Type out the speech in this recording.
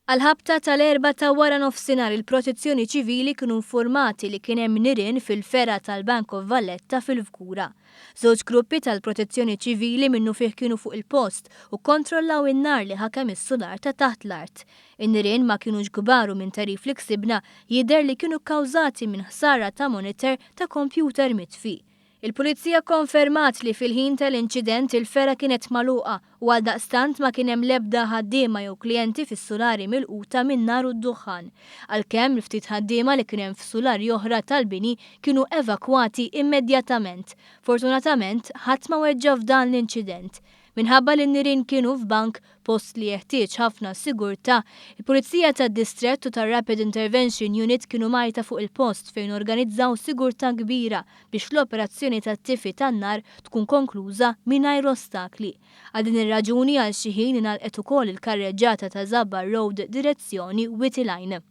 Għall-ħabta tal-erbgħa ta' waranofsinhar il-Protezzjoni Ċivili kienu nfurmati li kien hemm nirien fil-fergħa tal-Bank of Valletta fil-Fgura. Żewġ gruppi tal-Protezzjoni Ċivili minnufih kienu fuq il-post u kkontrollaw in-nar li ħakem is-sular ta' taħt l-art. In-nirien ma kinux kbar u minn tagħrif li ksibna jidher li kienu kkawżati minn ħsara ta' monitor ta' kompjuter mitfi. Il-Pulizija kkonfermat li fil-ħin tal-inċident il-fergħa kienet magħluqa u għaldaqstant ma kien hemm l-ebda ħaddiema jew klijenti fis-sulari milquta min-nar u d-duħħan. Għalkemm il-ftit ħaddiema li kien hemm f'sulari oħra tal-bini kienu evakwati immedjatament. Fortunatament, ħadd ma weġġa' f'dan l-inċident. Minħabba li n-nirien kienu f'bank, post li jeħtieġ ħafna sigurtà, il-Pulizija tad-Distrett u tar-Rapid Intervention Unit kienu mgħajta fuq il-post fejn organizzaw sigurtà kbira biex l-operazzjoni tat-tifi tan-nar tkun konkluża mingħajr ostakli. Għal din ir-raġuni għal xi ħin ingħalqet ukoll il-karreġġata ta' Żabbar Road direzzjoni Wied il-Għajn.